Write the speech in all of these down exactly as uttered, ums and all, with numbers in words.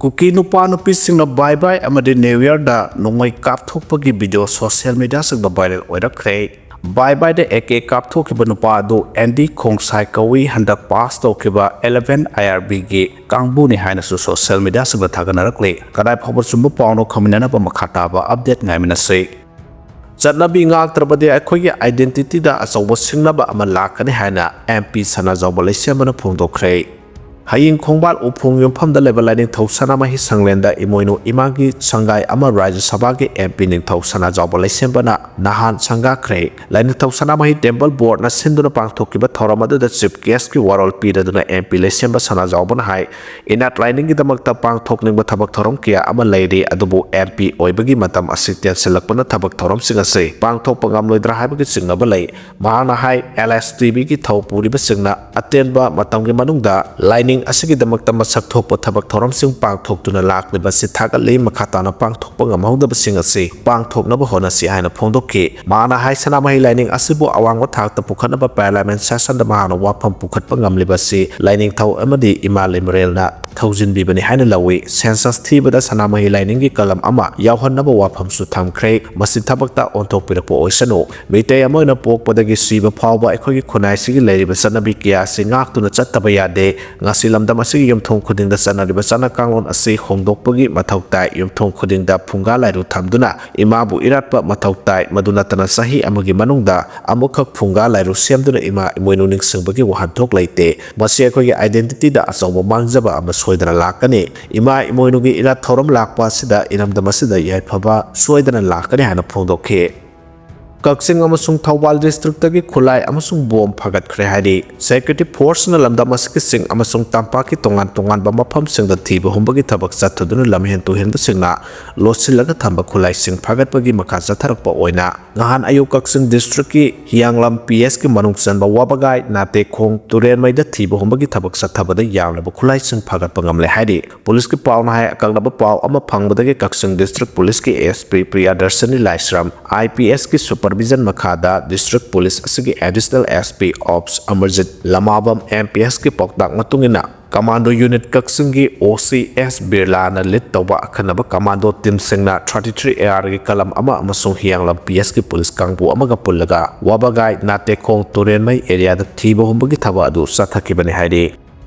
ꯀꯨꯀꯤ ꯅꯨꯄꯥ ꯅꯨꯄꯤꯁꯤꯡꯅ ꯕꯥꯏ ꯕꯥꯏ ꯑꯃꯗꯤ ꯅ꯭ꯌꯨ ꯌꯔꯗ ꯅꯣꯡꯃꯩ ꯀꯥꯞꯊꯣꯛꯄꯒꯤ ꯚꯤꯗꯤꯑꯣ ꯁꯣꯁꯤꯌꯦꯜ ꯃꯤꯗꯤꯌꯥꯁꯤꯡꯗ ꯚꯥꯏꯔꯦꯜ ꯑꯣꯏꯔꯛꯈ꯭ꯔꯦ꯫ ꯕꯥꯏ ꯕꯥꯏꯗ ꯑꯦ ꯀꯦ ꯀꯥꯞꯊꯣꯛꯈꯤꯕ ꯅꯨꯄꯥ ꯑꯗꯨ ꯑꯦꯟꯗꯤ ꯈꯣꯡꯁꯥꯏ ꯀꯧꯏ, ꯍꯟꯗꯛ ꯄꯥꯁ ꯇꯧꯈꯤꯕ ꯑꯦꯂꯦꯚꯦꯟ ꯑꯥꯏ ꯑꯥꯔ ꯕꯤꯒꯤ ꯀꯥꯡꯕꯨꯅꯤ ꯍꯥꯏꯅꯁꯨ ꯁꯣꯁꯤꯌꯦꯜ ꯃꯤꯗꯤꯌꯥꯁꯤꯡꯗ ꯊꯥꯒꯠꯅꯔꯛꯂꯤ꯫ ꯀꯗꯥꯏ ꯐꯥꯎꯕ ꯆꯨꯝꯕ ꯄꯥꯎꯅꯣ ꯈꯪꯃꯤꯟꯅꯅꯕ ꯃꯈꯥ ꯇꯥꯕ ꯑꯞꯗꯦꯠ ꯉꯥꯏꯃꯤꯟꯅꯁꯤ꯫ ꯆꯠꯅꯕꯤ ꯉꯥꯛꯇ꯭ꯔꯕꯗꯤ ꯑꯩꯈꯣꯏꯒꯤ ꯑꯥꯏꯗꯦꯟꯇꯤꯇꯤꯗ ꯑꯆꯧꯕ ꯁꯤꯡꯅꯕ ꯑꯃ ꯂꯥꯛꯀꯅꯤ ꯍꯥꯏꯅ ꯑꯦꯝ ꯄꯤ ꯁꯅꯥꯖꯥꯎꯕ ꯂꯩꯁꯦꯝꯕꯅ ꯐꯣꯡꯗꯣꯛꯈ꯭ꯔꯦ꯫ ꯍꯌꯦꯡ ꯈꯣꯡꯕꯥꯜ ꯎꯐꯣꯡ ꯌꯨꯝꯐꯝꯗ ꯂꯩꯕ ꯂꯥꯏꯅꯤꯡꯊꯧ ꯁꯅꯥꯃꯍꯤ ꯁꯪꯂꯦꯟꯗ ꯏꯃꯣꯏꯅꯨ ꯏꯃꯥꯒꯤ ꯁꯪꯒꯥꯏ ꯑꯃ ꯔꯥꯖ꯭ꯌ ꯁꯚꯥꯒꯤ ꯑꯦꯝ ꯄꯤ ꯅꯤꯡꯊꯧ ꯁꯅꯥꯖꯥꯎꯕ ꯂꯩꯁꯦꯝꯕꯅ ꯅꯍꯥꯟ ꯁꯪꯒꯥꯈ꯭ꯔꯦ꯫ ꯂꯥꯏꯅꯤꯡꯊꯧ ꯁꯅꯥꯃꯍꯤ ꯇꯦꯝꯄꯜ ꯕꯣꯔꯗꯅ ꯁꯤꯟꯗꯨꯅ ꯄꯥꯡꯊꯣꯛꯈꯤꯕ ꯊꯧꯔꯝ ꯑꯗꯨꯗ ꯆꯤꯐ ꯒꯦꯁꯀꯤ ꯋꯥꯔꯣꯜ ꯄꯤꯔꯗꯨꯅ ꯑꯦꯝ ꯄꯤ ꯂꯩꯁꯦꯝꯕ ꯁꯅꯥꯖꯥꯎꯕꯅ ꯍꯥꯏ, ꯏꯅꯥꯠ ꯂꯥꯏꯅꯤꯡꯒꯤꯗꯃꯛꯇ ꯄꯥꯡꯊꯣꯛꯅꯤꯡꯕ ꯊꯕꯛ ꯊꯧꯔꯝ ꯀꯌꯥ ꯑꯃ ꯂꯩꯔꯤ, ꯑꯗꯨꯕꯨ ꯑꯦꯝ ꯄꯤ ꯑꯣꯏꯕꯒꯤ ꯃꯇꯝ ꯑꯁꯤ ꯇꯦꯟꯁꯤꯜꯂꯛꯄꯅ ꯊꯕꯛ ꯊꯧꯔꯝꯁꯤꯡ ꯑꯁꯤ ꯄꯥꯡꯊꯣꯛꯄ ꯉꯝꯂꯣꯏꯗ꯭ꯔꯥ ꯍꯥꯏꯕꯒꯤ ꯆꯤꯡꯅꯕ ꯂꯩ꯫ ꯃꯍꯥꯛꯅ ꯍꯥꯏ, ꯑꯦꯜ ꯑꯦꯁ ꯇꯤ ꯚꯤꯒꯤ ꯊꯧ ꯄꯨꯔꯤꯕꯁꯤꯡꯅ ꯑꯇꯦꯟꯕ ꯃꯇꯝꯒꯤ ꯃꯅꯨꯡꯗ ꯂꯥꯏꯅꯤꯡ ꯑꯁꯤꯒꯤꯗꯃꯛꯇ ꯃꯁꯛ ꯊꯣꯛꯄ ꯊꯕꯛ ꯊꯧꯔꯝꯁꯤꯡ ꯄꯥꯡꯊꯣꯛꯇꯨꯅ ꯂꯥꯛꯂꯤꯕ ꯑꯁꯤ ꯊꯥꯒꯠꯂꯤ꯫ ꯃꯈꯥ ꯇꯥꯅ ꯄꯥꯡꯊꯣꯛꯄ ꯉꯝꯍꯧꯗꯕꯁꯤꯡ ꯑꯁꯤ ꯄꯥꯡꯊꯣꯛꯅꯕ ꯍꯣꯠꯅꯁꯤ ꯍꯥꯏꯅ ꯐꯣꯡꯗꯣꯛꯈꯤ꯫ ꯃꯍꯥꯛꯅ ꯍꯥꯏ, ꯁꯅꯥꯃꯍꯤ ꯂꯥꯏꯅꯤꯡ ꯑꯁꯤꯕꯨ ꯑꯋꯥꯡꯕ ꯊꯥꯛꯇ ꯄꯨꯈꯠꯅꯕ ꯄꯥꯔꯂꯤꯌꯥꯃꯦꯟ ꯁꯦꯁꯟꯗ ꯃꯍꯥꯛꯅ ꯋꯥꯐꯝ ꯄꯨꯈꯠꯄ ꯉꯝꯂꯤꯕ ꯑꯁꯤ ꯂꯥꯏꯅꯤꯡꯊꯧ ꯑꯃꯗꯤ ꯏꯃꯥ ꯂꯩꯃꯔꯦꯜꯅ ꯊꯧꯖꯤꯟꯕꯤꯕꯅꯤ ꯍꯥꯏꯅ ꯂꯧꯏ꯫ ꯁꯦꯟꯁꯁ ꯊꯤꯕꯗ ꯁꯅꯥꯃꯍꯤ ꯂꯥꯏꯅꯤꯡꯒꯤ ꯀꯂꯝ ꯑꯃ ꯌꯥꯎꯍꯟꯅꯕ ꯋꯥꯐꯝꯁꯨ ꯊꯝꯈ꯭ꯔꯦ꯫ ꯃꯁꯤ ꯊꯕꯛꯇ ꯑꯣꯟꯊꯣꯛꯄꯤꯔꯛꯄ ꯑꯣꯏꯁꯅꯨ꯫ ꯃꯤꯇꯩ ꯑꯃ ꯑꯣꯏꯅ ꯄꯣꯛꯄꯗꯒꯤ ꯁꯤꯕ ꯐꯥꯎꯕ ꯑꯩꯈꯣꯏꯒꯤ ꯈꯨꯟꯅꯥꯏꯁꯤꯒꯤ ꯂꯩꯔꯤꯕ ꯆꯠꯅꯕꯤ ꯀꯌꯥ ꯑꯁꯤ ꯉꯥꯛꯇꯨꯅ ꯆꯠꯇꯕ ꯌꯥꯗꯦ꯫ ꯉꯁꯤ ꯂꯝꯗꯝ ꯑꯁꯤꯒꯤ ꯌꯨꯝꯊꯣꯡ ꯈꯨꯗꯤꯡꯗ ꯆꯠꯅꯔꯤꯕ ꯆꯠꯅ ꯀꯥꯡꯂꯣꯟ ꯑꯁꯤ ꯍꯣꯡꯗꯣꯛꯄꯒꯤ ꯃꯊꯧ ꯇꯥꯏ꯫ ꯌꯨꯝꯊꯣꯡ ꯈꯨꯗꯤꯡꯗ ꯐꯨꯡꯒꯥ ꯂꯥꯏꯔꯨ ꯊꯝꯗꯨꯅ ꯏꯃꯥꯕꯨ ꯏꯔꯥꯠꯄ ꯃꯊꯧ ꯇꯥꯏ꯫ ꯃꯗꯨ ꯅꯠꯇꯅ ꯆꯍꯤ ꯑꯃꯒꯤ ꯃꯅꯨꯡꯗ ꯑꯃꯨꯛꯈꯛ ꯐꯨꯡꯒꯥ ꯂꯥꯏꯔꯨ ꯁꯦꯝꯗꯨꯅ ꯏꯃꯥ ꯏꯃꯣꯏꯅꯨ ꯅꯤꯡꯁꯤꯡꯕꯒꯤ ꯋꯥꯍꯟꯊꯣꯛ ꯂꯩꯇꯦ꯫ ꯃꯁꯤ ꯑꯩꯈꯣꯏꯒꯤ ꯑꯥꯏꯗꯦꯟꯇꯤꯇꯤꯗ ꯑꯆꯧꯕ ꯃꯥꯡꯖꯕ ꯑꯃ ꯁꯣꯏꯗꯅ ꯂꯥꯛꯀꯅꯤ꯫ ꯏꯃꯥ ꯏꯃꯣꯏꯅꯨꯒꯤ ꯏꯔꯥꯠ ꯊꯧꯔꯝ ꯂꯥꯛꯄ ꯑꯁꯤꯗ ꯏꯔꯝꯗꯝ ꯑꯁꯤꯗ ꯌꯥꯏꯐꯕ ꯁꯣꯏꯗꯅ ꯂꯥꯛꯀꯅꯤ ꯍꯥꯏꯅ ꯐꯣꯡꯗꯣꯛꯈꯤ꯫ ꯀꯛꯆꯤꯡ ꯑꯃꯁꯨꯡ ꯊꯧꯕꯥꯜ ꯗꯤꯁꯇ꯭ꯔꯤꯛꯇꯒꯤ ꯈꯨꯠꯂꯥꯏ ꯑꯃꯁꯨꯡ ꯕꯣꯝ ꯐꯥꯒꯠꯈ꯭ꯔꯦ ꯍꯥꯏꯔꯤ꯫ ꯁꯦꯀ꯭ꯌꯨꯔꯤꯇꯤ ꯐꯣꯔꯁꯅ ꯂꯝꯗꯝ ꯑꯁꯤꯒꯤ ꯆꯤꯡ ꯑꯃꯁꯨꯡ ꯇꯝꯄꯥꯛꯀꯤ ꯇꯣꯉꯥꯟ ꯇꯣꯉꯥꯟꯕ ꯃꯐꯝꯁꯤꯡꯗ ꯊꯤꯕ ꯍꯨꯝꯕꯒꯤ ꯊꯕꯛ ꯆꯠꯊꯗꯨꯅ ꯂꯝꯍꯦꯟ ꯇꯨꯍꯦꯟꯕꯁꯤꯡꯅ ꯂꯣꯠꯁꯤꯜꯂꯒ ꯊꯝꯕ ꯈꯨꯠꯂꯥꯏꯁꯤꯡ ꯐꯥꯒꯠꯄꯒꯤ ꯃꯈꯥ ꯆꯠꯊꯔꯛꯄ ꯑꯣꯏꯅ ꯉꯍꯥꯟ ꯑꯌꯨꯛ ꯀꯛꯆꯤꯡ ꯗꯤꯁꯇ꯭ꯔꯤꯛꯀꯤ ꯍꯤꯌꯥꯡꯂꯝ ꯄꯤ ꯑꯦꯁꯀꯤ ꯃꯅꯨꯡ ꯆꯟꯕ ꯋꯥꯕꯒꯥꯏ, ꯅꯥꯇꯦꯈꯣꯡ, ꯇꯨꯔꯦꯟꯃꯩꯗ ꯊꯤꯕ ꯍꯨꯝꯕꯒꯤ ꯊꯕꯛ ꯆꯠꯊꯕꯗ ꯌꯥꯝꯂꯕ ꯈꯨꯠꯂꯥꯏꯁꯤꯡ ꯐꯥꯒꯠꯄ ꯉꯝꯂꯦ ꯍꯥꯏꯔꯤ꯫ ꯄꯨꯂꯤꯁꯀꯤ ꯄꯥꯎꯅ ꯍꯥꯏ, ꯑꯀꯛꯅꯕ ꯄꯥꯎ ꯑꯃ ꯐꯪꯕꯗꯒꯤ ꯀꯛꯆꯤꯡ ꯗꯤꯁꯇ꯭ꯔꯤꯛ ꯄꯨꯂꯤꯁꯀꯤ S P Priyadarshini Laishram, I P ꯑꯦꯁꯀꯤ ꯁꯨꯄꯔꯚꯤꯖꯟ ꯃꯈꯥꯗ ꯗꯤꯁꯇ꯭ꯔꯤꯛ ꯄꯨꯂꯤꯁ ꯑꯁꯤꯒꯤ additional S P ops Amarjit Lamabam, M P ꯑꯦꯁꯀꯤ ꯄꯥꯎꯇꯥꯛ ꯃꯇꯨꯡ ꯏꯟꯅ Commando Unit ꯀꯛꯆꯤꯡꯒꯤ ꯑꯣ ꯁꯤ ꯑꯦꯁ ꯕꯤꯔꯂꯥꯅ ꯂꯤꯗ ꯇꯧꯕ ꯑꯈꯟꯅꯕ ꯀꯃꯥꯟꯗꯣ ꯇꯤꯝꯁꯤꯡꯅ ꯊꯥꯔꯇꯤ ꯊ꯭ꯔꯤ ꯑꯦ ꯑꯥꯔꯒꯤ ꯀꯂꯝ ꯑꯃ ꯑꯃꯁꯨꯡ ꯍꯤꯌꯥꯡꯂꯝ ꯄꯤ ꯑꯦꯁꯀꯤ ꯄꯨꯂꯤꯁ ꯀꯥꯡꯕꯨ ꯑꯃꯒ ꯄꯨꯜꯂꯒ ꯋꯥꯕꯒꯥꯏ ꯅꯥꯇꯦꯈꯣꯡ ꯇꯨꯔꯦꯟꯃꯩ ꯑꯦꯔꯤꯌꯥꯗ ꯊꯤꯕ ꯍꯨꯝꯕꯒꯤ ꯊꯕꯛ ꯑꯗꯨ ꯆꯠꯊꯈꯤꯕꯅꯤ ꯍꯥꯏꯔꯤ꯫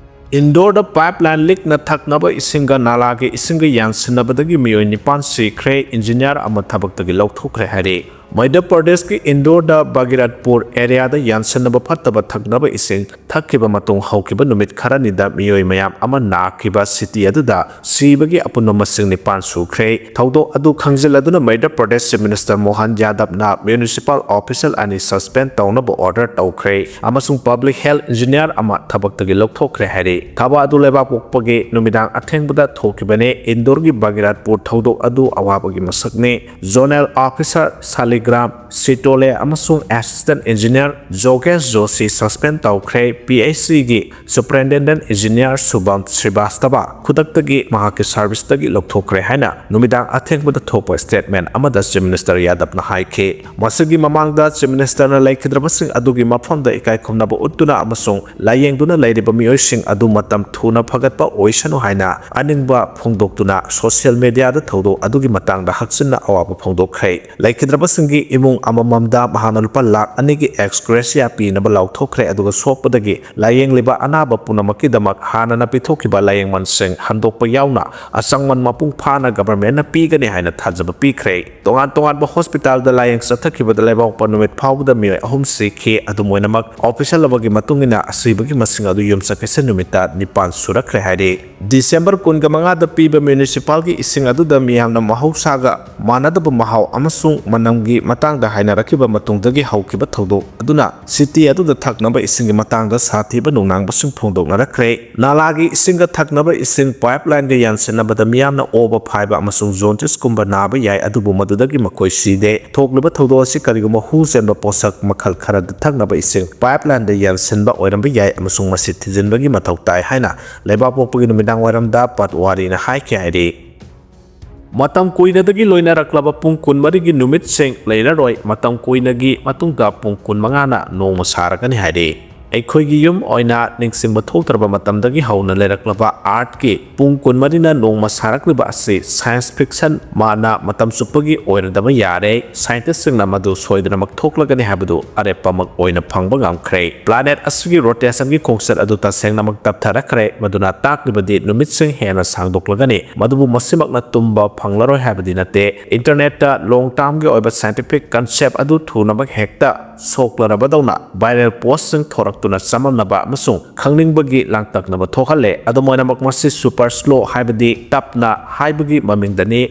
ꯏꯟꯗꯣꯔꯗ ꯄꯥꯏꯞꯂꯥꯏꯟ ꯂꯤꯛꯅ ꯊꯛꯅꯕ ꯏꯁꯤꯡꯒ ꯅꯥꯂꯥꯒꯤ ꯏꯁꯤꯡꯒ ꯌꯥꯟꯁꯤꯟꯅꯕꯗꯒꯤ ꯃꯤꯑꯣꯏ ꯅꯤꯄꯥꯟ ꯁꯤꯈ꯭ꯔꯦ, ꯏꯟꯖꯤꯅꯤꯌꯥꯔ ꯑꯃ ꯊꯕꯛꯇꯒꯤ ꯂꯧꯊꯣꯛꯈ꯭ꯔꯦ ꯍꯥꯏꯔꯤ꯫ ꯃꯙ꯭ꯌ ꯄ꯭ꯔꯗꯦꯁꯀꯤ ꯏꯟꯗꯣꯔꯗ ꯕꯒꯤꯔꯠꯄꯨꯔ ꯑꯦꯔꯤꯌꯥꯗ ꯌꯥꯟꯁꯤꯟꯅꯕ ꯐꯠꯇꯕ ꯊꯛꯅꯕ ꯏꯁꯤꯡ ꯊꯛꯈꯤꯕ ꯃꯇꯨꯡ ꯍꯧꯈꯤꯕ ꯅꯨꯃꯤꯠ ꯈꯔꯅꯤꯗ ꯃꯤꯑꯣꯏ ꯃꯌꯥꯝ ꯑꯃ ꯅꯥꯈꯤꯕ ꯁꯤꯇꯤ ꯑꯗꯨꯗ ꯁꯤꯕꯒꯤ ꯑꯄꯨꯟꯕ ꯃꯁꯤꯡ ꯅꯤꯄꯥꯟ ꯁꯨꯈ꯭ꯔꯦ꯫ ꯊꯧꯗꯣꯛ ꯑꯗꯨ ꯈꯪꯖꯤꯜꯂꯗꯨꯅ ꯃꯙ꯭ꯌ ꯄ꯭ꯔꯗꯦꯁ ꯆꯤꯐ ꯃꯤꯅꯤꯁꯇꯔ ꯃꯣꯍꯟ ꯌꯥꯗꯕꯅ ꯃ꯭ꯌꯨꯅꯤꯁꯤꯄꯥꯜ ꯑꯣꯐꯤꯁꯤꯌꯦꯜ ꯑꯅꯤ ꯁꯁꯄꯦꯟ ꯇꯧꯅꯕ ꯑꯣꯔꯗꯔ ꯇꯧꯈ꯭ꯔꯦ ꯑꯃꯁꯨꯡ ꯄꯕ꯭ꯂꯤꯛ ꯍꯦꯜꯊ ꯏꯟꯖꯤꯅꯤꯌꯥꯔ ꯑꯃ ꯊꯕꯛꯇꯒꯤ ꯂꯧꯊꯣꯛꯈ꯭ꯔꯦ ꯍꯥꯏꯔꯤ꯫ ꯊꯕꯛ ꯑꯗꯨ ꯂꯩꯕꯥꯛꯄꯣꯛꯄꯒꯤ ꯅꯨꯃꯤꯗꯥꯡ ꯑꯊꯦꯡꯕꯗ ꯊꯣꯛꯈꯤꯕꯅꯦ꯫ ꯏꯟꯗꯣꯔꯒꯤ ꯕꯒꯤꯔꯥꯠꯄꯨꯔ ꯊꯧꯗꯣꯛ ꯑꯗꯨ ꯑꯋꯥꯕꯒꯤ ꯃꯁꯛꯅꯤ꯫ ꯖꯣꯅꯦꯜ ꯑꯣꯐꯤꯁꯥꯔ ꯁꯥꯂꯤꯒ꯭ꯔꯥꯝ ꯁꯤꯇꯣꯂꯦ ꯑꯃꯁꯨꯡ ꯑꯦꯁꯤꯁꯇꯦꯟ ꯏꯟꯖꯤꯅꯤꯌꯥꯔ ꯖꯣꯒꯦꯁ ꯖꯣꯁꯤ ꯁꯁꯄꯦꯟ ꯇꯧꯈ꯭ꯔꯦ꯫ ꯄꯤ ꯑꯩꯆ ꯁꯤꯒꯤ ꯁꯨꯄꯔꯤꯟꯇꯦꯟꯗꯦꯟꯠ ꯏꯟꯖꯤꯅꯤꯌꯥꯔ ꯁꯨꯕꯝ ꯁ꯭ꯔꯤꯕꯥꯁꯇꯕ ꯈꯨꯗꯛꯇꯒꯤ ꯃꯍꯥꯛꯀꯤ ꯁꯥꯔꯚꯤꯁꯇꯒꯤ ꯂꯧꯊꯣꯛꯈ꯭ꯔꯦ ꯍꯥꯏꯅ ꯅꯨꯃꯤꯗꯥꯡ ꯑꯊꯦꯡꯕꯗ ꯊꯣꯛꯄ ꯁ꯭ꯇꯦꯠꯃꯦꯟꯠ ꯑꯃꯗ ꯆꯤꯐ ꯃꯤꯅꯤꯁꯇꯔ ꯌꯥꯗꯕꯅ ꯍꯥꯏꯈꯤ꯫ ꯃꯁꯤꯒꯤ ꯃꯃꯥꯡꯗ ꯆꯤꯐ ꯃꯤꯅꯤꯁꯇꯔꯅ ꯂꯩꯈꯤꯗ꯭ꯔꯕꯁꯤꯡ ꯑꯗꯨꯒꯤ ꯃꯐꯝꯗ ꯏꯀꯥꯏ ꯈꯨꯝꯅꯕ ꯎꯠꯇꯨꯅ ꯑꯃꯁꯨꯡ ꯂꯥꯌꯦꯡꯗꯨꯅ ꯂꯩꯔꯤꯕ ꯃꯤꯑꯣꯏꯁꯤꯡ ꯑꯗꯨ ꯃꯇꯝ ꯊꯨꯅ ꯐꯒꯠꯄ ꯑꯣꯏꯁꯅꯨ ꯍꯥꯏꯅ ꯑꯅꯤꯡꯕ ꯐꯣꯡꯗꯣꯛꯇꯨꯅ ꯁꯣꯁꯤꯌꯦꯜ ꯃꯤꯗꯤꯌꯥꯗ ꯊꯧꯗꯣꯛ ꯑꯗꯨꯒꯤ ꯃꯇꯥꯡꯗ ꯍꯛꯆꯤꯟꯅ ꯑꯋꯥꯕ ꯐꯣꯡꯗꯣꯛꯈ꯭ꯔꯦ꯫ ꯂꯩꯈꯤꯗ꯭ꯔꯕꯁꯤꯡꯒꯤ ꯏꯃꯨꯡ ꯑꯃꯃꯝꯗ ꯃꯍꯥꯛꯅ ꯂꯨꯄꯥ ꯂꯥꯈ ꯑꯅꯤꯒꯤ ꯑꯦꯛꯁ ꯒ꯭ꯔꯦꯁꯤꯌꯥ ꯄꯤꯅꯕ ꯂꯥꯎꯊꯣꯛꯈ꯭ꯔꯦ, ꯑꯗꯨꯒ ꯁꯣꯛꯄꯗꯒꯤ ꯂꯥꯌꯦꯡꯂꯤꯕ ꯑꯅꯥꯕ ꯄꯨꯝꯅꯃꯛꯀꯤꯗꯃꯛ ꯍꯥꯟꯅꯅ ꯄꯤꯊꯣꯛꯈꯤꯕ ꯂꯥꯌꯦꯡꯃꯟꯁꯤꯡ ꯍꯟꯗꯣꯛꯄ ꯌꯥꯎꯅ ꯑꯆꯪꯃꯟ ꯃꯄꯨꯡ ꯐꯥꯅ ꯒꯚꯔꯟꯃꯦꯟꯠꯅ ꯄꯤꯒꯅꯤ ꯍꯥꯏꯅ ꯊꯥꯖꯕ ꯄꯤꯈ꯭ꯔꯦ꯫ ꯇꯣꯉꯥꯟ ꯇꯣꯉꯥꯟꯕ ꯍꯣꯁꯄꯤꯇꯥꯜꯗ ꯂꯥꯌꯦꯡ ꯆꯠꯊꯈꯤꯕꯗ ꯂꯩꯕꯥꯛꯄꯣꯛꯄ ꯅꯨꯃꯤꯠ ꯐꯥꯎꯕꯗ ꯃꯤꯑꯣꯏ ꯑꯍꯨꯝ ꯁꯤꯈꯤ꯫ ꯑꯗꯨꯝ ꯑꯣꯏꯅꯃꯛ, ꯑꯣꯐꯤꯁꯤꯌꯦꯜ ꯑꯃꯒꯤ ꯃꯇꯨꯡ ꯏꯟꯅ ꯑꯁꯤꯕꯒꯤ ꯃꯁꯤꯡ ꯑꯗꯨ ꯌꯨꯝꯁꯀꯩꯁ ꯅꯨꯃꯤꯠꯇ ꯅꯤꯄꯥꯟ ꯁꯨꯔꯛꯈ꯭ꯔꯦ ꯍꯥꯏꯔꯤ꯫ ꯗꯤꯁꯦꯝꯕꯔ ꯀꯨꯟꯒ ꯃꯉꯥꯗ ꯄꯤꯕ ꯃ꯭ꯌꯨꯅꯤꯁꯤꯄꯥꯜꯒꯤ ꯏꯁꯤꯡ ꯑꯗꯨꯗ ꯃꯤꯌꯥꯝꯅ ꯃꯍꯧꯁꯥꯒ ꯃꯥꯟꯅꯗꯕ ꯃꯍꯥꯎ ꯑꯃꯁꯨꯡ ꯃꯅꯝꯒꯤ ꯃꯇꯥꯡꯗ ꯍꯥꯏꯅꯔꯛꯈꯤꯕ ꯃꯇꯨꯡꯗꯒꯤ ꯍꯧꯈꯤꯕ ꯊꯧꯗꯣꯛ ꯑꯗꯨꯅ ꯁꯤꯇꯤ ꯑꯗꯨꯗ ꯊꯛꯅꯕ ꯏꯁꯤꯡꯒꯤ ꯃꯇꯥꯡꯗ ꯁꯥꯊꯤꯕ ꯅꯨꯡꯅꯥꯡꯕꯁꯤꯡ ꯐꯣꯡꯗꯣꯛꯅꯔꯛꯈ꯭ꯔꯦ꯫ ꯅꯥꯂꯥꯒꯤ ꯏꯁꯤꯡꯒ ꯊꯛꯅꯕ ꯏꯁꯤꯡ ꯄꯥꯏꯞꯂꯥꯏꯟꯒ ꯌꯥꯟꯁꯤꯟꯅꯕꯗ ꯃꯤꯌꯥꯝꯅ ꯑꯣꯕ ꯐꯥꯏꯕ ꯑꯃꯁꯨꯡ ꯖꯣꯟꯗꯤꯁꯀꯨꯝꯕ ꯅꯥꯕ ꯌꯥꯏ, ꯑꯗꯨꯕꯨ ꯃꯗꯨꯗꯒꯤ ꯃꯈꯣꯏ ꯁꯤꯗꯦ꯫ ꯊꯣꯛꯂꯤꯕ ꯊꯧꯗꯣꯛ ꯑꯁꯤ ꯀꯔꯤꯒꯨꯝꯕ ꯍꯨ ꯆꯦꯟꯕ ꯄꯣꯠꯁꯛ ꯃꯈꯜ ꯈꯔꯗ ꯊꯛꯅꯕ ꯏꯁꯤꯡ ꯄꯥꯏꯞꯂꯥꯏꯟꯗ ꯌꯥꯟꯁꯤꯟꯕ ꯑꯣꯏꯔꯝꯕ ꯌꯥꯏ ꯑꯃꯁꯨꯡ ꯃꯁꯤ ꯊꯤꯖꯤꯟꯕꯒꯤ ꯃꯊꯧ ꯇꯥꯏ ꯍꯥꯏꯅ ꯂꯩꯕꯥꯛꯄꯣꯛꯄꯒꯤ ꯅꯨꯃꯤꯗꯥꯡ ꯋꯥꯏꯔꯝꯗ ꯄꯠꯋꯥꯔꯤꯅ ꯍꯥꯏꯈꯤ ꯍꯥꯏꯔꯤ꯫ ꯃꯇꯝ ꯀꯨꯏꯅꯗꯒꯤ ꯂꯣꯏꯅꯔꯛꯂꯕ ꯄꯨꯡ ꯀꯨꯟꯃꯔꯤꯒꯤ ꯅꯨꯃꯤꯠꯁꯤꯡ ꯂꯩꯔꯔꯣꯏ꯫ ꯃꯇꯝ ꯀꯨꯏꯅꯒꯤ ꯃꯇꯨꯡꯗ ꯄꯨꯡ ꯀꯨꯟꯃꯉꯥꯅ ꯅꯣꯡꯃ ꯁꯥꯔꯒꯅꯤ ꯍꯥꯏꯔꯤ꯫ ꯑꯩꯈꯣꯏꯒꯤ ꯌꯨꯝ ꯑꯣꯏꯅ ꯅꯤꯡꯁꯤꯡꯕ ꯊꯣꯛꯇ꯭ꯔꯕ ꯃꯇꯝꯗꯒꯤ ꯍꯧꯅ ꯂꯩꯔꯛꯂꯕ Earthꯀꯤ ꯄꯨꯡ ꯀꯨꯟꯃꯔꯤꯅ ꯅꯣꯡꯃ ꯁꯥꯔꯛꯂꯤꯕ ꯑꯁꯤ science fiction ꯃꯥꯅ ꯃꯇꯝ ꯆꯨꯞꯄꯒꯤ ꯑꯣꯏꯔꯗꯕ ꯌꯥꯔꯦ꯫ Scientistꯁꯤꯡꯅ ꯃꯗꯨ ꯁꯣꯏꯗꯅꯃꯛ ꯊꯣꯛꯂꯒꯅꯤ ꯍꯥꯏꯕꯗꯨ ꯑꯔꯦꯞꯄꯃꯛ ꯑꯣꯏꯅ ꯐꯪꯕ ꯉꯝꯈ꯭ꯔꯦ꯫ Planet ꯑꯁꯤꯒꯤ rotationꯒꯤ ꯈꯣꯡꯆꯠ ꯑꯗꯨ ꯇꯁꯦꯡꯅꯃꯛ ꯇꯞꯊꯔꯛꯈ꯭ꯔꯦ, ꯃꯗꯨꯅ ꯇꯥꯛꯂꯤꯕꯗꯤ ꯅꯨꯃꯤꯠꯁꯤꯡ ꯍꯦꯟꯅ ꯁꯥꯡꯗꯣꯛꯂꯒꯅꯤ꯫ ꯃꯗꯨꯕꯨ ꯃꯁꯤꯃꯛꯅ ꯇꯨꯝꯕ ꯐꯪꯂꯔꯣꯏ ꯍꯥꯏꯕꯗꯤ ꯅꯠꯇꯦ꯫ Internetꯇ long termꯒꯤ ꯑꯣꯏꯕ scientific concept ꯑꯗꯨ ꯊꯨꯅꯃꯛ ꯍꯦꯛꯇ ꯁꯣꯛꯂꯔꯕꯗꯧꯅ viral postꯁꯤꯡ ꯊꯣꯔꯛꯇꯨꯅ ꯆꯃꯝꯅꯕ ꯑꯃꯁꯨꯡ ꯈꯪꯅꯤꯡꯕꯒꯤ ꯂꯥꯡꯇꯛꯅꯕ ꯊꯣꯛꯍꯜꯂꯦ꯫ ꯑꯗꯨꯝ ꯑꯣꯏꯅꯃꯛ, ꯃꯁꯤ super slow, ꯍꯥꯏꯕꯗꯤ ꯇꯞꯅ ꯍꯥꯏꯕꯒꯤ ꯃꯃꯤꯡꯗꯅꯤ꯫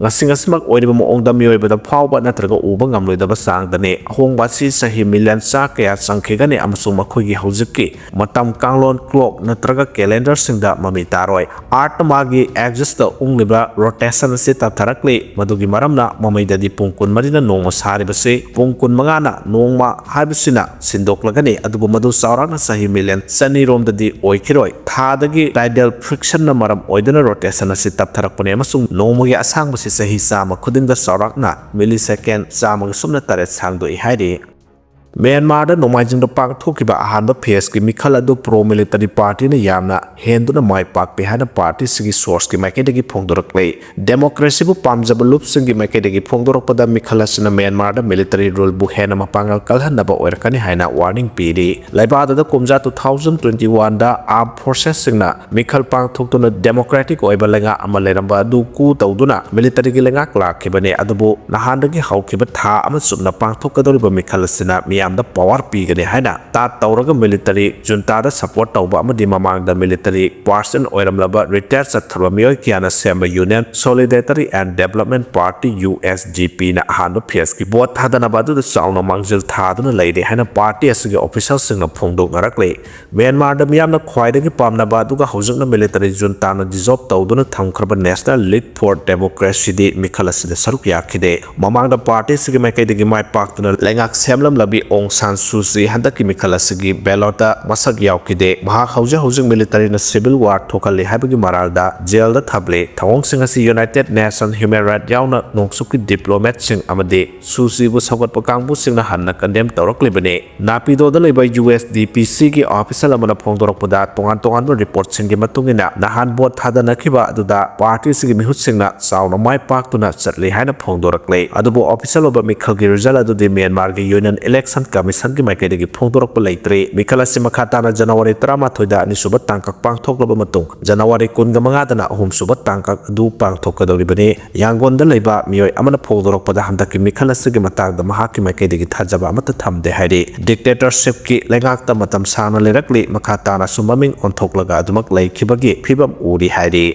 ꯉꯁꯤ ꯉꯁꯤꯃꯛ ꯑꯣꯏꯔꯤꯕ ꯃꯑꯣꯡꯗ ꯃꯤꯑꯣꯏꯕꯗ ꯐꯥꯎꯕ ꯅꯠꯇ꯭ꯔꯒ ꯎꯕ ꯉꯝꯂꯣꯏꯗꯕ ꯆꯥꯡꯗꯅꯤ꯫ ꯑꯍꯣꯡꯕ ꯑꯁꯤ ꯆꯍꯤ million ꯆꯥ ꯀꯌꯥ ꯆꯪꯈꯤꯒꯅꯤ ꯑꯃꯁꯨꯡ ꯃꯈꯣꯏꯒꯤ ꯍꯧꯖꯤꯛꯀꯤ ꯃꯇꯝ ꯀꯥꯡꯂꯣꯟ clock ꯅꯠꯇ꯭ꯔꯒ calendarꯁꯤꯡꯗ ꯃꯃꯤ ꯇꯥꯔꯣꯏ꯫ Earth ꯃꯥꯒꯤ axisꯇ ꯎꯪꯂꯤꯕ rotation ꯑꯁꯤ ꯇꯞꯊꯔꯛꯂꯤ, ꯃꯗꯨꯒꯤ ꯃꯔꯝꯅ ꯃꯃꯩꯗꯗꯤ ꯄꯨꯡ ꯀꯨꯟꯃꯔꯤꯅ ꯅꯣꯡꯃ ꯁꯥꯔꯤꯕꯁꯤ ꯄꯨꯡ ꯀꯨꯟꯃꯉꯥꯅ ꯅꯣꯡꯃ ꯍꯥꯏꯕꯁꯤꯅ ꯁꯤꯟꯗꯣꯛꯂꯒꯅꯤ꯫ ꯑꯗꯨꯕꯨ ꯃꯗꯨ ꯆꯥꯎꯔꯥꯛꯅ ꯆꯍꯤ million ꯆꯅꯤ ꯔꯣꯝꯗꯗꯤ ꯑꯣꯏꯈꯤꯔꯣꯏ꯫ ꯊꯥꯗꯒꯤ tidal frictionꯅ ꯃꯔꯝ ꯑꯣꯏꯗꯨꯅ rotation ꯑꯁꯤ ꯇꯞꯊꯔꯛꯄꯅꯤ ꯑꯃꯁꯨꯡ ꯅꯣꯡꯃꯒꯤ ꯑꯁꯥꯡꯕꯁꯤ ꯆꯍꯤ ꯆꯥꯝꯃ ꯈꯨꯗꯤꯡꯗ ꯆꯥꯎꯔꯥꯛꯅ millisecond ꯆꯥꯝꯃꯒ ꯁꯨꯞꯅ ꯇꯔꯦꯠ ꯁꯥꯡꯗꯣꯛꯏ ꯍꯥꯏꯔꯤ꯫ ꯃ꯭ꯌꯥꯟꯃꯥꯔꯗ ꯅꯣꯡꯃꯥꯏꯖꯤꯡꯗ ꯄꯥꯡꯊꯣꯛꯈꯤꯕ ꯑꯍꯥꯟꯕ phaseꯀꯤ ꯃꯤꯈꯜ ꯑꯗꯨ pro military partyꯅ ꯌꯥꯝꯅ ꯍꯦꯟꯗꯨꯅ ꯃꯥꯏ ꯄꯥꯛꯄꯤ ꯍꯥꯏꯅ partyꯁꯤꯒꯤ sourceꯀꯤ ꯃꯥꯏꯀꯩꯗꯒꯤ ꯐꯣꯡꯗꯣꯔꯛꯂꯤ꯫ Democracyꯕꯨ ꯄꯥꯝꯖꯕ ꯂꯨꯞꯁꯤꯡꯒꯤ ꯃꯥꯏꯀꯩꯗꯒꯤ ꯐꯣꯡꯗꯣꯔꯛꯄꯗ, ꯃꯤꯈꯜ ꯑꯁꯤꯅ ꯃ꯭ꯌꯥꯟꯃꯥꯔꯗ military ruleꯕꯨ ꯍꯦꯟꯅ ꯃꯄꯥꯡꯒꯜ ꯀꯜꯍꯟꯅꯕ ꯑꯣꯏꯔꯛꯀꯅꯤ ꯍꯥꯏꯅ warning ꯄꯤꯔꯤ꯫ ꯂꯩꯕꯥꯛ ꯑꯗꯨꯗ ꯀꯨꯝꯖꯥ two thousand twenty oneꯗ armed forcesꯁꯤꯡꯅ ꯃꯤꯈꯜ ꯄꯥꯡꯊꯣꯛꯇꯨꯅ democratic ꯑꯣꯏꯕ ꯂꯩꯉꯥꯛ ꯑꯃ ꯂꯩꯔꯝꯕ ꯑꯗꯨ coup ꯇꯧꯗꯨꯅ militaryꯒꯤ ꯂꯩꯉꯥꯛ ꯂꯥꯛꯈꯤꯕꯅꯤ꯫ ꯑꯗꯨꯕꯨ ꯅꯍꯥꯟꯗꯒꯤ ꯍꯧꯈꯤꯕ ꯊꯥ ꯑꯃ ꯆꯨꯞꯅ ꯄꯥꯡꯊꯣꯛꯀꯗꯧꯔꯤꯕ ꯃꯤꯈꯜ ꯑꯁꯤꯅ ꯃꯤꯌꯥꯝꯗ power ꯄꯤꯒꯅꯤ ꯍꯥꯏꯅ ꯇꯥꯠ ꯇꯧꯔꯒ military juntaꯗ support ꯇꯧꯕ ꯑꯃꯗꯤ ꯃꯃꯥꯡꯗ military person ꯑꯣꯏꯔꯝꯂꯕ retire ꯆꯠꯈ꯭ꯔꯕ ꯃꯤꯑꯣꯏ ꯀꯌꯥꯅ ꯁꯦꯝꯕ Union Solidarity and Development Party, USDPꯅ ꯑꯍꯥꯟꯕ phaseꯀꯤ vote ꯊꯥꯗꯅꯕ ꯑꯗꯨꯗ ꯆꯥꯎꯅ ꯃꯥꯡꯖꯤꯜ ꯊꯥꯗꯨꯅ ꯂꯩꯔꯤ ꯍꯥꯏꯅ party ꯑꯁꯤꯒꯤ officialꯁꯤꯡꯅ ꯐꯣꯡꯗꯣꯛꯅꯔꯛꯂꯤ꯫ ꯃ꯭ꯌꯥꯟꯃꯥꯔꯗ ꯃꯤꯌꯥꯝꯅ ꯈ꯭ꯋꯥꯏꯗꯒꯤ ꯄꯥꯝꯅꯕ ꯑꯗꯨꯒ ꯍꯧꯖꯤꯛꯅ military juntaꯅ dissolve ꯇꯧꯗꯨꯅ ꯊꯝꯈ꯭ꯔꯕ National League for Democracyꯗꯤ ꯃꯤꯈꯜ ꯑꯁꯤꯗ ꯁꯔꯨꯛ ꯌꯥꯈꯤꯗꯦ꯫ ꯃꯃꯥꯡꯗ party ꯑꯁꯤꯒꯤ ꯃꯥꯏꯀꯩꯗꯒꯤ ꯃꯥꯏ ꯄꯥꯛꯇꯨꯅ ꯂꯩꯉꯥꯛ ꯁꯦꯝꯂꯝꯂꯕꯤ ꯑꯣꯡ ꯁꯥꯟ ꯁꯨ ꯆꯤ ꯍꯟꯗꯛꯀꯤ ꯃꯤꯈꯜ ꯑꯁꯤꯒꯤ ꯕꯦꯂꯣꯠꯇ ꯃꯁꯛ ꯌꯥꯎꯈꯤꯗꯦ꯫ ꯃꯍꯥꯛ ꯍꯧꯖꯤꯛ ꯍꯧꯖꯤꯛ ꯃꯤꯂꯤꯇꯔꯤꯅ ꯁꯤꯚꯤꯜ ꯋꯥꯔ ꯊꯣꯛꯍꯜꯂꯤ ꯍꯥꯏꯕꯒꯤ ꯃꯔꯥꯜꯗ ꯖꯦꯜꯗ ꯊꯝꯂꯤ꯫ ꯊꯧꯑꯣꯡꯁꯤꯡ ꯑꯁꯤ ꯌꯨꯅꯥꯏꯇꯦꯗ ꯅꯦꯁꯟ, ꯍ꯭ꯌꯨꯃꯦꯟ ꯔꯥꯏꯠ ꯌꯥꯎꯅ ꯅꯣꯡꯆꯨꯞꯀꯤ ꯗꯤꯄ꯭ꯂꯣꯃꯦꯠꯁꯤꯡ ꯑꯃꯗꯤ ꯁꯨ ꯆꯤꯕꯨ ꯁꯧꯒꯠꯄ ꯀꯥꯡꯕꯨꯁꯤꯡꯅ ꯍꯟꯅ ꯀꯟꯗꯦꯝ ꯇꯧꯔꯛꯂꯤꯕꯅꯤ꯫ ꯅꯥꯄꯤꯗꯣꯗ ꯂꯩꯕ ꯌꯨ ꯑꯦꯁ ꯗꯤ ꯄꯤ ꯁꯤꯒꯤ ꯑꯣꯐꯤꯁꯤꯌꯦꯜ ꯑꯃꯅ ꯐꯣꯡꯗꯣꯔꯛꯄꯗ ꯇꯣꯉꯥꯟ ꯇꯣꯉꯥꯟꯕ ꯔꯤꯄꯣꯔꯠꯁꯤꯡꯒꯤ ꯃꯇꯨꯡ ꯏꯟꯅ ꯅꯍꯥꯟ ꯚꯣꯠ ꯊꯥꯗꯅꯈꯤꯕ ꯑꯗꯨꯗ ꯄꯥꯔꯇꯤꯁꯤꯒꯤ ꯃꯤꯍꯨꯠꯁꯤꯡꯅ ꯆꯥꯎꯅ ꯃꯥꯏ ꯄꯥꯛꯇꯨꯅ ꯆꯠꯂꯤ ꯍꯥꯏꯅ ꯐꯣꯡꯗꯣꯔꯛꯂꯤ꯫ ꯑꯗꯨꯕꯨ ꯑꯣꯐꯤꯁꯤꯌꯦꯜ ꯑꯣꯏꯕ ꯃꯤꯈꯜꯒꯤ ꯔꯤꯖꯜ ꯑꯗꯨꯗꯤ ꯃ꯭ꯌꯥꯟꯃꯥꯔꯒꯤ ꯌꯨꯅꯤꯌꯟ ꯏꯂꯦꯛꯁꯟ ꯀꯃꯤꯁꯟꯒꯤ ꯃꯥꯏꯀꯩꯗꯒꯤ ꯐꯣꯡꯗꯣꯔꯛꯄ ꯂꯩꯇ꯭ꯔꯤ꯫ ꯃꯤꯈꯜ ꯑꯁꯤ ꯃꯈꯥ ꯇꯥꯅ ꯖꯅꯋꯥꯔꯤ ꯇꯔꯥꯃꯥꯊꯣꯏꯗ ꯑꯅꯤꯁꯨꯕ ꯇꯥꯡꯀꯛ ꯄꯥꯡꯊꯣꯛꯂꯕ ꯃꯇꯨꯡ ꯖꯅꯋꯥꯔꯤ ꯀꯨꯟꯒ ꯃꯉꯥꯗꯅ ꯑꯍꯨꯝꯁꯨꯕ ꯇꯥꯡꯀꯛ ꯑꯗꯨ ꯄꯥꯡꯊꯣꯛꯀꯗꯧꯔꯤꯕꯅꯤ꯫ ꯌꯥꯡꯒꯣꯟꯗ ꯂꯩꯕ ꯃꯤꯑꯣꯏ ꯑꯃꯅ ꯐꯣꯡꯗꯣꯔꯛꯄꯗ ꯍꯟꯗꯛꯀꯤ ꯃꯤꯈꯜ ꯑꯁꯤꯒꯤ ꯃꯇꯥꯡꯗ ꯃꯍꯥꯛꯀꯤ ꯃꯥꯏꯀꯩꯗꯒꯤ ꯊꯥꯖꯕ ꯑꯃꯠꯇ ꯊꯝꯗꯦ ꯍꯥꯏꯔꯤ꯫ ꯗꯤꯛꯇꯦꯇꯔꯁꯤꯞꯀꯤ ꯂꯩꯉꯥꯛꯇ ꯃꯇꯝ ꯁꯥꯡꯅ ꯂꯩꯔꯛꯂꯤ, ꯃꯈꯥ ꯇꯥꯅꯁꯨ ꯃꯃꯤꯡ ꯑꯣꯟꯊꯣꯛꯂꯒ ꯑꯗꯨꯃꯛ ꯂꯩꯈꯤꯕꯒꯤ ꯐꯤꯕꯝ ꯎꯔꯤ ꯍꯥꯏꯔꯤ꯫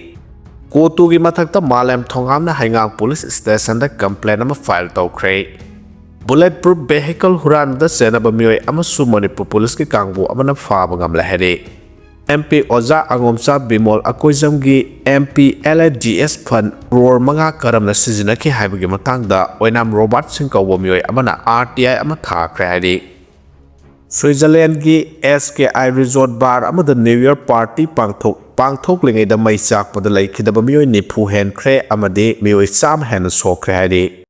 ꯀꯣꯇꯨꯒꯤ ꯃꯊꯛꯇ ꯃꯥꯂꯦꯝ ꯊꯣꯉꯥꯝꯅ ꯍꯩꯉꯥꯡ ꯄꯨꯂꯤꯁ ꯁ꯭ꯇꯦꯁꯟꯗ ꯀꯝꯄ꯭ꯂꯦꯟ ꯑꯃ ꯐꯥꯏꯜ ꯇꯧꯈ꯭ꯔꯦ꯫ ꯕꯨꯂꯦꯠ ꯄ꯭ꯔꯨꯐ ꯚꯦꯍꯤꯀꯜ ꯍꯨꯔꯥꯟꯕꯗ ꯆꯦꯟꯅꯕ ꯃꯤꯑꯣꯏ ꯑꯃꯁꯨ ꯃꯅꯤꯄꯨꯔ ꯄꯨꯂꯤꯁꯀꯤ ꯀꯥꯡꯕꯨ ꯑꯃꯅ ꯐꯥꯕ ꯉꯝꯂꯦ ꯍꯥꯏꯔꯤ꯫ ꯑꯦꯝ ꯄꯤ ꯑꯣꯖꯥ ꯑꯉꯣꯝꯆꯥ ꯕꯤꯃꯣꯜ ꯑꯀꯣꯏꯖꯝꯒꯤ M P L A D S fund crore ꯃꯉꯥ ꯀꯔꯝꯅ ꯁꯤꯖꯤꯟꯅꯈꯤ ꯍꯥꯏꯕꯒꯤ ꯃꯇꯥꯡꯗ ꯑꯣꯏꯅꯥꯝ ꯔꯣꯕꯥꯔꯠ ꯁꯤꯡ ꯀꯧꯕ ꯃꯤꯑꯣꯏ ꯑꯃꯅ ꯑꯥꯔ ꯇꯤ ꯑꯥꯏ ꯑꯃ ꯊꯥꯈ꯭ꯔꯦ ꯍꯥꯏꯔꯤ꯫ ꯁ꯭ꯋꯤꯖꯔꯂꯦꯟꯒꯤ ꯑꯦꯁ ꯀꯦ ꯑꯥꯏ ꯔꯤꯖꯣꯔꯠ ꯕꯥꯔ ꯑꯃꯗ ꯅ꯭ꯌꯨ ꯏꯌꯔ ꯄꯥꯔꯇꯤ ꯄꯥꯡꯊꯣꯛ-, ꯄꯥꯡꯊꯣꯛꯂꯤꯉꯩꯗ ꯃꯩ ꯆꯥꯛꯄꯗ ꯂꯩꯈꯤꯗꯕ ꯃꯤꯑꯣꯏ ꯅꯤꯐꯨ ꯍꯦꯟꯈ꯭ꯔꯦ ꯑꯃꯗꯤ ꯃꯤꯑꯣꯏ ꯆꯥꯝꯃ ꯍꯦꯟꯅ ꯁꯣꯛꯈ꯭ꯔꯦ ꯍꯥꯏꯔꯤ꯫